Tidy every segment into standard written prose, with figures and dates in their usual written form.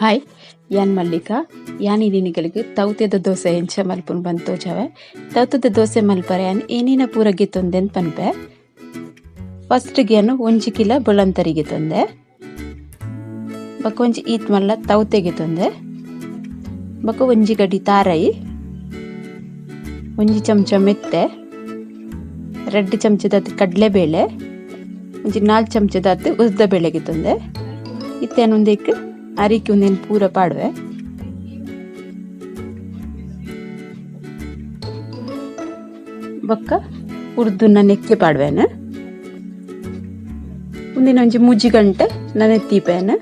Hi ಯಾನ್ ಮಲ್ಲಿಕಾ ಯಾನ್ ಇನಿನಿಗಳಿಗೆ ತೌತೆದ ದೋಸೆ ಎಂಚ ಮಲ್ಪುನ್ ಬಂದ್ ತೋಜಾವೆ. ತೌತೆದ ದೋಸೆ ಮಲ್ಪರೆ ಯಾನ್ ಏನೇನ ಪೂರ ಗೆತ್ತೊಂದೆನ್ ಪನ್ಪೆ. ಫಸ್ಟ್ ಗೆ ಒಂಜಿ ಕಿಲ ಬೊಳಂತರಿ ಗೆತ್ತೊಂದೆ, ಬೊಕ ಒಂಜಿ ಈತ್ ಮಲ್ಲ ತೌತೆ ಗೆತ್ತೊಂದೆ, ಬೊಕ ಒಂಜಿ ಗಡಿ ತಾರೈ, ಒಂಜಿ ಚಮಚ ಮೆತ್ತೆ, 2 ಚಮಚದಾತ್ ಕಡಲೆಬೇಳೆ, ಒಂಜಿ 4 ಚಮಚದಾತ್ ಉದ್ದ ಬೇಳೆ ಗೆತ್ತೊಂದೆ. ಇತ್ತೇನು ಒಂದೇಕ್ ಅರಿಕೆ ಒಂದೇನು ಪೂರ ಪಾಡುವೆ. ಬೊಕ್ಕ ಉರ್ದುನ ನೆಕ್ಕೆ ಪಾಡುವೆನು. ಒಂದಿನ ಒಂಜಿ 3 ಗಂಟೆ ನನೆತ್ತೀಪೇನು,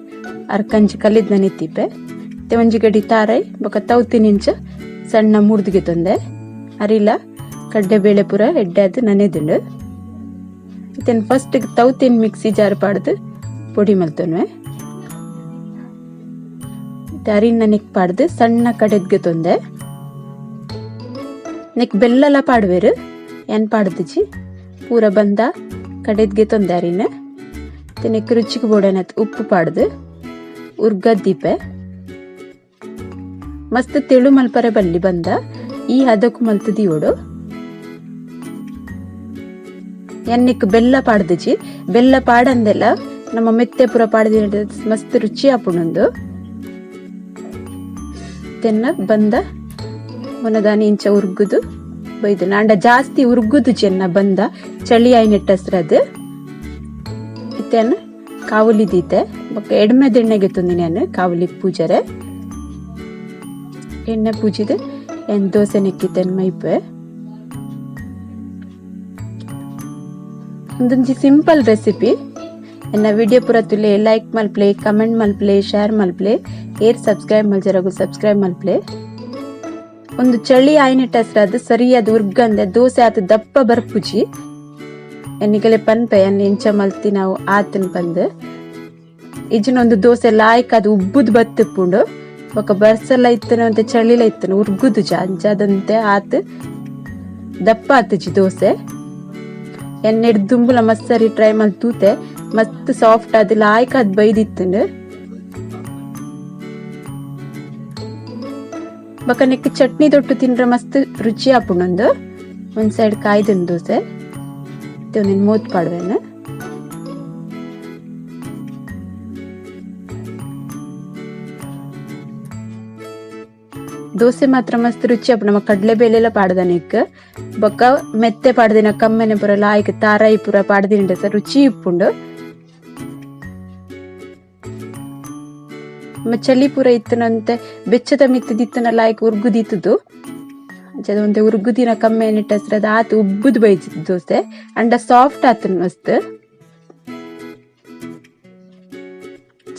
ಅರ್ಕಂಜಿ ಕಲ್ಲಿದ್ ನನೆತ್ತೀಪೆ. ಮತ್ತೆ ಒಂಜಿ ಗಡಿ ತಾರೈ ಬೊಕ್ಕ ತೌತಿನಿಂಚ ಸಣ್ಣ ಮುರ್ದುಗೆ ತೊಂದೆ. ಅರಿಲ ಕಡ್ಲೆಬೇಳೆ ಪೂರ ಎಡ್ಡೆ ಅದು ನನೆದುಂಡು. ಇತ್ತೇನು ಫಸ್ಟ್ ತೌತಿನ ಮಿಕ್ಸಿ ಜಾರ್ ಪಾಡ್ದು ಪೊಡಿ ಮಲ್ತೊನ್ವೆ. ಅರಿನ ನೆಕ್ ಪಾಡ್ದು ಸಣ್ಣ ಕಡೆದ್ಗೆ ತೊಂದೆ. ನೆಕ್ ಬೆಲ್ಲಲ ಪಾಡುವೆರು, ಏನ್ ಪಾಡ್ದಿಜಿ, ಪೂರ ಬಂದ ಕಡೆದ್ಗೆ ತೊಂದೆ ಅರಿನ. ನೆಕ್ ರುಚಿಗೆ ಬೋಡನತ್ ಉಪ್ಪು ಪಾಡ್ದು ಉರ್ಗದ್ದೀಪೆ. ಮಸ್ತ್ ತೆಳು ಮಲ್ಪರೆ ಬಲ್ಲಿ ಬಂದ ಈ ಹದಕ್ಕು ಮಲ್ತು ದಿಯೋಡು. ಎನ್ನಿಕ್ ಬೆಲ್ಲ ಪಾಡ್ದಿಜಿ, ಬೆಲ್ಲ ಪಾಡಂದೆಲ್ಲ ನಮ್ಮ ಮೆತ್ತೆ ಪೂರ ಪಾಡ್ದಿ ಮಸ್ತ್ ರುಚಿ ಆಪುಣೊಂದು. ತೆನ್ನ ಬಂದ ಒನದಾನಿ ಇಂಚ ಉರ್ಗುದು ಬೈದು ನಾಂಡ ಜಾಸ್ತಿ ಉರ್ಗುದು ಚೆನ್ನ ಬಂದ ಚಳಿ ಆಯಿ ನೆಟ್ಟಸ್ರದು. ಇತ್ತೇನು ಕಾವಲಿ ದೀತೆ ಬೊಕ್ಕ ಎಡ್ಮೆ ದೆಣ್ಣೆಗೆ ತಂದಿ ನಾನು ಕಾವಲಿ ಪೂಜರೆ ಎಣ್ಣೆ ಪೂಜಿದು ಎನ್ ದೋಸೆ ನೆಕ್ಕಿತ್ತೇನು ಮೈಪೆ. ಒಂದೊಂಜಿ ಸಿಂಪಲ್ ರೆಸಿಪಿ. ಎನ್ನ ವಿಡಿಯೋ ಪೂರ ತುಲೆ ಲೈಕ್ ಮಲ್ಪ್ಲೆ, ಕಮೆಂಟ್ ಮಲ್ಪ್ಲೆ, ಶೇರ್ ಮಲ್ಪ್ಲೆ, ಏರ್ ಸಬ್ಸ್ಕ್ರೈಬ್ ಮಲ್ಜರಗು ಸಬ್ಸ್ಕ್ರೈಬ್ ಮಲ್ಪ್ಲೆ. ಒಂದು ಚಳಿ ಆಯ್ನೆಟ್ಟಸ್ರಾದ ಸರಿಯಾದ ಉರ್ಗಂದೆ ದೋಸೆ ಆತ ದಪ್ಪ ಬರ್ಪುಜಿ. ಎನ್ನಿಗಲೆ ಪನ್ಪೆ ಎನ್ ಎಂಚ ಮಲ್ತಿ ನಾವು ಆತನ್ ಪಂದ್. ಇಜ್ಜಿನ ಒಂದು ದೋಸೆ ಲಾಯ್ಕ್ ಅದು ಉಬ್ಬುದ್ ಬತ್ತಿಪ್ಪುಂಡು. ಬೊಕ ಬರ್ಸಲ ಇತ್ತನ ಅಂತೆ ಚಳಿಲ ಇತ್ತನ ಉರ್ಗುದು ಅಂಚಾದಂತೆ ಆತ್ ದಪ್ಪ ಆತುಜಿ ದೋಸೆ. ಎಣ್ಣೆ ದುಂಬುಲ ಮಸ್ತ್ ಸರಿ ಟ್ರೈ ಮಲ್ ತೂತೆ ಮಸ್ತ್ ಸಾಫ್ಟ್ ಅದು ಲಾಯ್ಕ್ ಅದು ಬೈದಿತ್ತುಂಡು. ಬೊಕ ನೆಕ್ ಚಟ್ನಿ ದೊಟ್ಟು ತಿಂದ್ರೆ ಮಸ್ತ್ ರುಚಿ ಆಪುಂಡೊಂದು. ಒಂದ್ ಸೈಡ್ ಕಾಯ್ದನ್ ದೋಸೆ ಒಂದಿನ ಮೂತ್ ಪಾಡುವೆನು. ದೋಸೆ ಮಾತ್ರ ಮಸ್ತ್ ರುಚಿ ಆಪುಂಡು. ನಮ್ಮ ಕಡಲೆಬೇಳೆಲ್ಲ ಪಾಡ್ದ ನೆಕ್ ಬೊಕ್ಕ ಮೆತ್ತೆ ಪಾಡ್ದಿನ ಕಮ್ಮೆನೆ ಪೂರ ಲಾಯ್ಕ್ ತಾರಾಯಿ ಪೂರ ಪಾಡ್ದಿನ ಸರ್ ರುಚಿ ಇಪ್ಪುಂಡು. ಚಳಿ ಪೂರ ಇತ್ತನಂತೆ ಬೆಚ್ಚದ ಮಿತ್ತದಿತ್ತನ ಲಾಯ್ಕ್ ಉರ್ಗುದಿತ್ತದು. ಒಂತೆ ಉರ್ಗುದಿನ ಕಮ್ಮಿ ನೆಟ್ಟಸ್ರದ ಆತು ಉಬ್ಬುದು ಬೈಜಿತ್ತು ದೋಸೆ ಅಂಡ ಸಾಫ್ಟ್ ಆತನ್ ಮಸ್ತ್.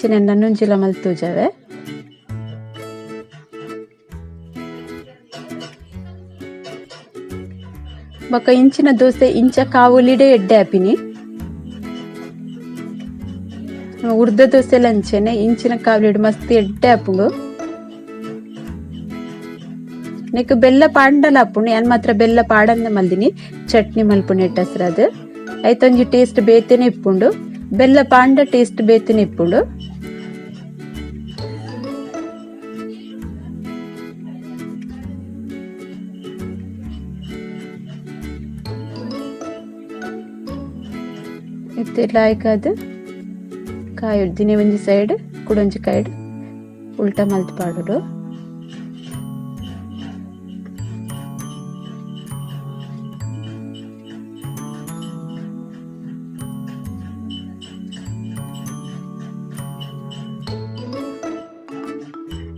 ಚಿನ್ನ ನನ್ನೊಂಜಿಲ ಮಲ್ತೂಜಾವೆ. ಬೊಕ ಇಂಚಿನ ದೋಸೆ ಇಂಚ ಕಾವಲಿಡೆ ಎಡ್ಡೆ ಆಪಿನಿ. ಉರ್ದ ದೋಸೆ ಲಂಚೆನೆ ಇಂಚಿನ ಕಾವಲಿಡ್ ಮಸ್ತ್ ಎಡ್ಡೆ ಆಪುಂಡು. ನೆಕ್ ಬೆಲ್ಲ ಪಾಂಡಲ ಆಪುಂಡು. ಯಾನ್ ಮಾತ್ರ ಬೆಲ್ಲ ಪಾಡಂದ ಮಲ್ದಿನಿ ಚಟ್ನಿ ಮಲ್ಪುಂಡು ಎಟ್ಟಸ್ರದು. ಐತೊಂಜಿ ಟೇಸ್ಟ್ ಬೇತೆನೆ ಇಪ್ಪುಂಡು, ಬೆಲ್ಲ ಪಾಂಡ ಟೇಸ್ಟ್ ಬೇತೆನೆ ಇಪ್ಪುಂಡು. ಇತ್ತೆ ಲಾಯ್ಕ್ ಅದು ಕಾಯೊಡು ದಿನೇ ಒಂಜಿ ಸೈಡ್ ಕುಡೊಂಜಿ ಕಾಯ್ಡ್ ಉಲ್ಟಾ ಮಲ್ತ್ ಪಾಡೊಡು.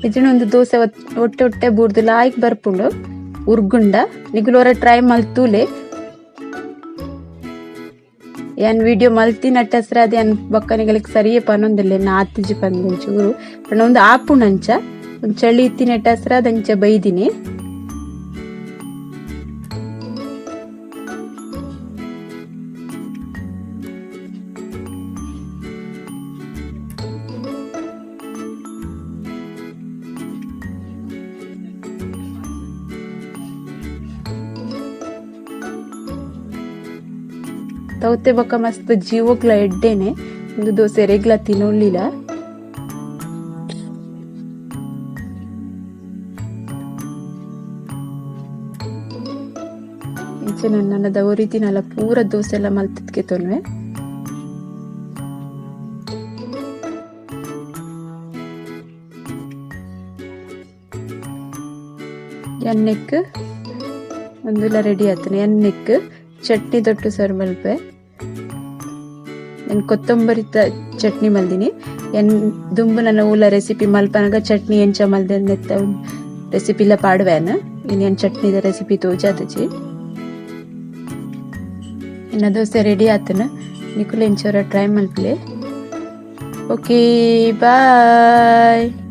ಇಜ್ಜಿನ ಒಂದು ದೋಸೆ ಒಟ್ಟೆ ಒಟ್ಟೆ ಬೂರ್ದು ಲಾಯ್ಕ್ ಬರ್ಪುಂಡು ಉರ್ಗುಂಡ. ನಿಗುಲೋರ ಟ್ರೈ ಮಲ್ತೂಲೆ. ಯಾನ್ ವಿಡಿಯೋ ಮಲ್ತಿ ನಟ್ಟಸ್ರ ಅದು ಯಾನ್ ಬೊಕ್ಕನಿಗಳಿಗೆ ಸರಿಯೇ ಪನೊಂದಿಲ್ಲ ಆತಿಜಿ ಪಂದ್ ಒಂಚೂರು ಪಂಡ ಒಂದು ಆಪುಂಡು ಅಂಚ ಒಂದ್ ಚಳಿ ಇತ್ತಿ ನೆಟ್ಟಸ್ರ ಅದಂಚ ಬೈದಿನಿ. ತೌತೆ ಬೊಕ್ಕ ಮಸ್ತ್ ಜೀವಕ್ಲ ಎಡ್ಡೆನೆ ಒಂದು ದೋಸೆ ರೆಗ್ಲ ತಿನ್ನೊಳ್ಳಿಲ್ಲ. ಇಂಚ ನನದ ಒರಿದಿನಲ ಪೂರ ದೋಸೆಲ ಮಲ್ತುದ್ ಗೆತೊನುವೆ. ಎಣ್ಣೆಕ್ ಉಂದುಲ ರೆಡಿ ಆತುಂಡು. ಎಣ್ಣೆಕ್ ಚಟ್ನಿ ದೊಟ್ಟು ಸರ್ವ್ ಮಲ್ಪೆ. ಯಾನ್ ಕೊತ್ತಂಬರಿತ ಚಟ್ನಿ ಮಲ್ದಿನಿ. ಎನ್ ದುಂಬು ನನ ಊಲ ರೆಸಿಪಿ ಮಲ್ಪನಗ ಚಟ್ನಿ ಎಂಚ ಮಲ್ದೆ ನೆತ್ತ ರೆಸಿಪಿಲ ಪಾಡುವೆನ್. ಇನಿ ಯಾನ್ ಚಟ್ನಿದ ರೆಸಿಪಿ ತೋಜಾದುಜಿ. ಎನ್ನ ದೋಸೆ ರೆಡಿ ಆತುಂಡು. ನಿಕುಲು ಎಂಚ ಟ್ರೈ ಮಲ್ಪುಲೆ. Okay, bye.